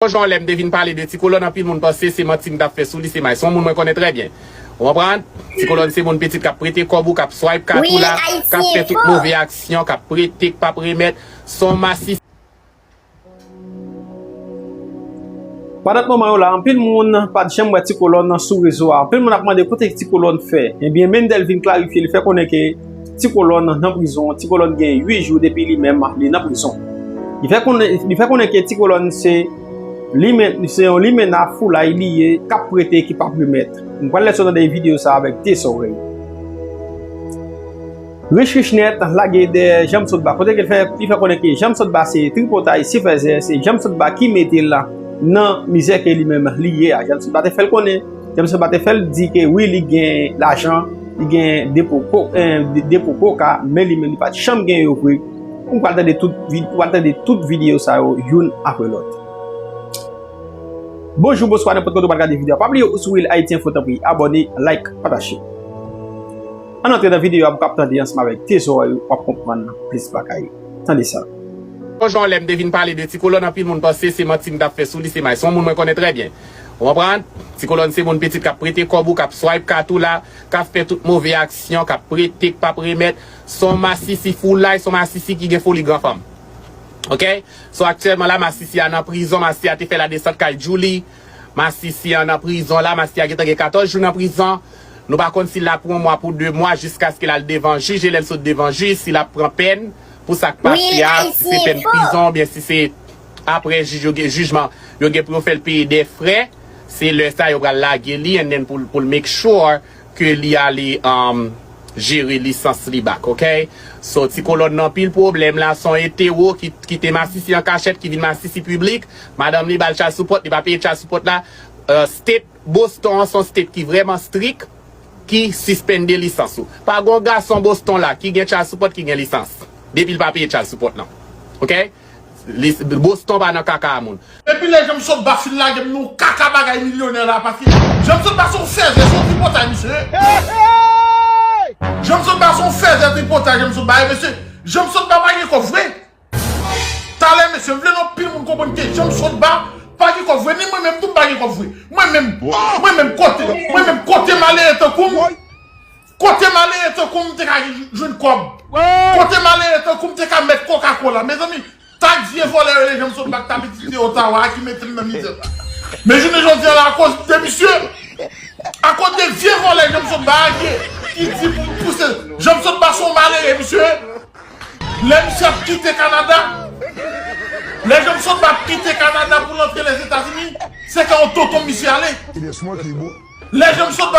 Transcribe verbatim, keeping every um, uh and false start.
Jan lè m te vin pale de Ti Kolòn, anpil moun panse se manti m t ap fè sou li, se may. Se yon moun mwen konnen trè byen. Ou konprann? Ti Kolòn se moun pitit k ap prete kòb ou, k ap swipe kat ou la, k ap fè tout move aksyon, k ap prete, k p ap remèt. Se yon masisi. Pandan moman yo la, anpil moun pa t janm wè Ti Kolòn sou rezo a. Anpil moun ap mande kote Ti Kolòn fè. Ebyen, Mendel vin klarifye, li fè konnen ke Ti Kolòn nan prizon. Ti Kolòn gen uit jou depi li menm li nan prizon. Li fè konnen, li fè konnen ke Ti Kolòn se limen, se yon limena foulay li ye, k ap prete, ki p ap remèt. M pral lèse w tande videyo sa avèk de zòrèy. Rich Rich Nèt lage dèyè Janm Sotba. Kote ke l fè, li fè konnen ke Janm Sotba se tripotay, se fèzè, se Janm Sotba ki mete l nan mizè ke li menm li ye a. Janm Sotba te fè l konnen, Janm Sotba te fè l di ke wi, li gen lajan, li gen depo ko-, eh, de-, depo koka, men li menm li pa t janm gen yo vre. Ou pral tande tout vid-, ou pral tande tout videyo sa yo youn apre lòt. Bonjou, bonswa, nenpòt kote w pral gade videyo a. Pa bliye ou sou Real Haiti Info, tanpri, abòne, like, pataje. Ann antre nan videyo a pou w kab tande ansanm avèk de zòrèy ou, w ap konprann plis bagay. Tande sa. Yon jan lè m te vin pale de Ti Kolòn, anpil moun panse se manti m t ap fè sou li, se may. Se yon moun mwen konnen trè byen. Ou konprann? Ti Kolòn se moun pitit k ap prete kòb ou, k ap swipe kat ou la, k ap fè tout move aksyon, k ap prete, k p ap remèt. Se yon masisi foulay, se yon masisi ki gen foli gran fanm. Oke? So, aktyèlman la, masisi a nan prizon, masisi a te fè ladesant kay Djouly. Masisi an nan prizon la, masisi a gentan gen katòz jou nan prizon. Nou pa konn si l ap pran yon mwa pou de mwa jiskaske l al devan jij, e lè l sot devan jij, si l ap pran pèn pou sa k pase a, si se pèn prizon, oubyen si se apre jij yo gen jijman, yo gen pou yo fè l peye de frè, se lè sa yo pral lage li, and then pou, pou l make sure ke li ale, um, jere lisans li back, oke? So, Ti Kolòn nan pil pwoblèm la, se yon etewo ki, ki te masisi an kachèt, ki vin masisi piblik. Madanm li ba l child support, li pa peye child support la. Uh, state Boston an se yon state ki vrèman strik, ki sispende lisans ou. Pa gen yon gason Boston la ki gen child support ki gen lisans. Depi l pa peye child support lan. Oke? Lis-, Boston pa nan kaka a moun. Depi lè Janm Sotba fin lage m nan kaka bagay milyonè la, paske Janm Sotba se yon fèzè, se yon tripotay, mesye. Janm Sotba se yon fèzè, tripotay, Janm Sotba, e mesye, Janm Sotba pa gen kòb vre. Talè, mesye, m vle nou anpil moun konprann ke Janm Sotba pa gen kòb vre, ni mwen menm tou m pa gen kòb vre. Mwen menm, mwen menm kote, mwen menm kote malere tankou m, kote malere tankou m te ka jwenn kòb. Kote malere tankou m te ka mèt Coca-Cola. Mezanmi, tag vye vòlè rele Janm Sotba k t ap etidye Ottawa a ki mete m nan mizè sa. Men jounen jodi a la, akoz de misye, akoz de vye vòlè Janm Sotba a ki, ki di pou, pou se, Janm Sotba se yon malere, mesye. Lè misye ap kite Kanada, lè Janm Sotba ap kite Kanada pou l antre Lèzetazini, se ka yon tonton misye ale. Lè Janm Sotba